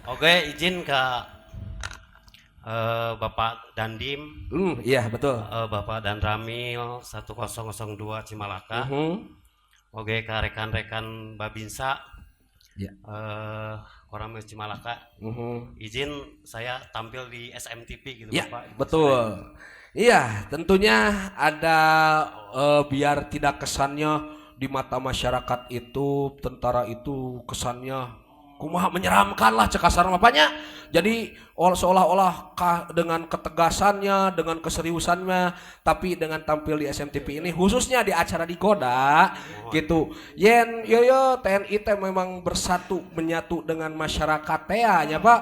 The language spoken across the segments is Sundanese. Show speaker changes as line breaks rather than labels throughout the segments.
Oke, izin ke Bapak Dandim,
Iya betul.
Bapak Danramil 1002 Cimalaka. Oke, ke rekan-rekan Babinsa, Koramil Cimalaka. Izin saya tampil di SMTV gitu,
Ya,
Bapak. Ibu.
Betul. Iya, tentunya ada biar tidak kesannya di mata masyarakat itu tentara itu kesannya kumaha, menyeramkan lah cek kasar mah nya. Jadi seolah-olah dengan ketegasannya, dengan keseriusannya, tapi dengan tampil di SMTV ini, khususnya di acara di Goda gitu. Yen yo yo TNI teh memang bersatu menyatu dengan masyarakat teh nya, Pak,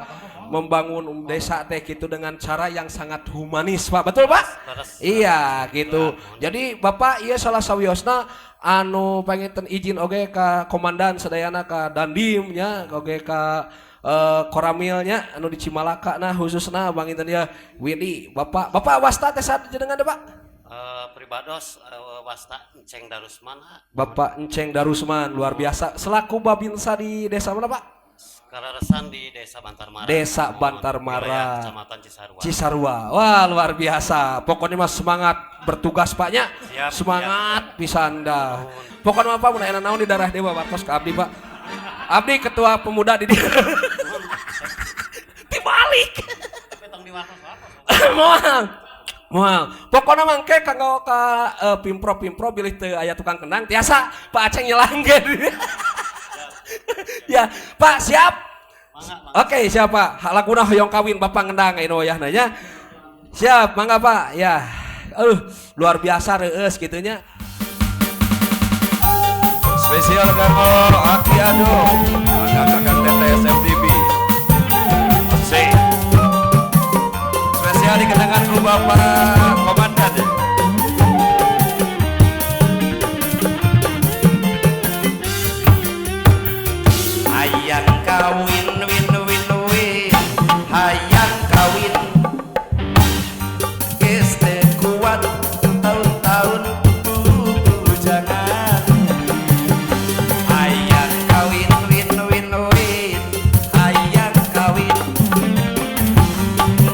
membangun desa teh gitu dengan cara yang sangat humanis, Pak. Betul, Pak?
Leres.
Iya gitu. Jadi Bapak, iya, salah sawiosna anu pengen izin oge ka komandan sadayana, ka Dandim nya, oge ka Koramilnya anu di Cimalaka, nah khususna panginten ya Widi, Bapak Bapak wasta teh saat jenengan teh, Pak?
Pribados wasta Enceng Darusman, ah.
Bapak Enceng Darusman, luar biasa, selaku Babinsa di desa mana, Pak?
Kaleresan di Desa Bantarmara.
Desa
Mohon,
Bantarmara.
wilayah Kecamatan Cisarua.
Cisarua. Wah, luar biasa. Pokoknya mah semangat bertugas, Pak nya.
Siap.
Semangat pisan dah. Pokoknya mah, Pak, mun aya naon di daerah dewa wartos ke abdi, Pak. Abdi ketua pemuda di dieu. Dibalik.
Tapi tong diwartos wartos.
Moal. Moal. Pokoknya mangke kanggo ka pimpro-pimpro bilih teu aya tukang kendang tiasa Pak Aceng nyelangkeun. Ya, Pak, siap.
Mangga, mangga.
Oke, siapa? Laguna Hoyong Kawin, Bapak ngendang ayeuna wayahna nya. Siap, mangga, Pak. Ya. Luar biasa reueus kitu nya.
Spesial kanggo Aki Ado, kakak TTSM TV. Asik. Spesial dikenangkan ku Bapak Komandan. Hayang kawin win win win, hayang kawin. Geus teu kuat tahun-tahun bujangan. Hayang kawin win win win, hayang kawin.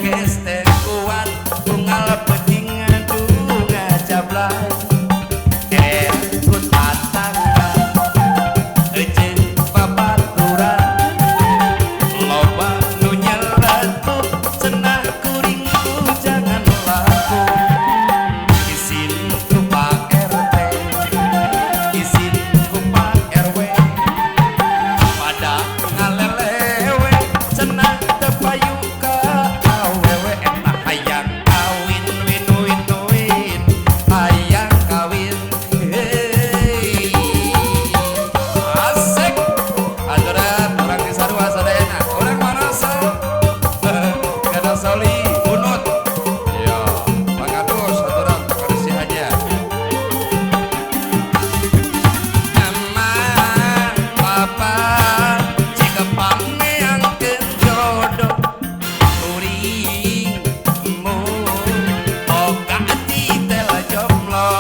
Geus teu kuat unggal peuting ngajablay. Ku tatangga jeung babaturan loba nu nyeletuk, cenah kuring jangan laku. Isin ku Pak RT, isin ku Pak RW, pada ngalelewe, cenah teu payu ka awewe. Eta hayang kawin win win win, hayang kawin, hei, asik. Aturan orang di Sarua sadayana, orang Marasa kana soli unut ya, pangatus aturan pakaresi aja. Mama, Papa, jika pameangkeun jodoh kuring embung boga titel jomblo.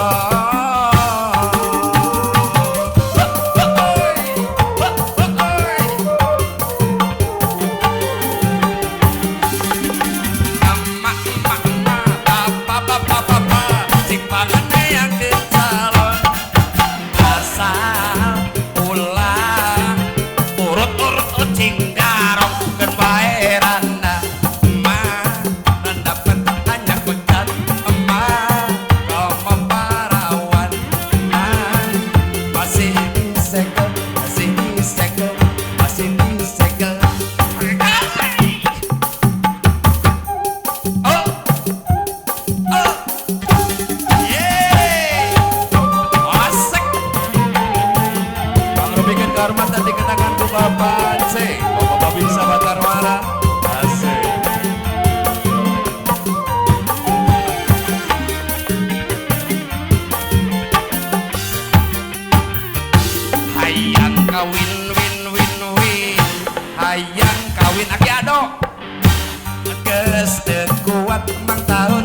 Emak, emak, emak, papa, papa, papa, cik panganeangkeun calon, asal ulah urut-urut ucing garong keun wae randa. Emak randa hanya kucat, emak komo parawan, emak masih disegel, masih disegel, masih disegel. Oh, oh, yeay, asik. Pangrubikeun kehormatan dikenakan ku Bapak C, Bapak Babinsa Bantarmara. Asik. Hayang kawin win win win, hayang kawin. Aki Ado. Geus teu kuat mang tahun.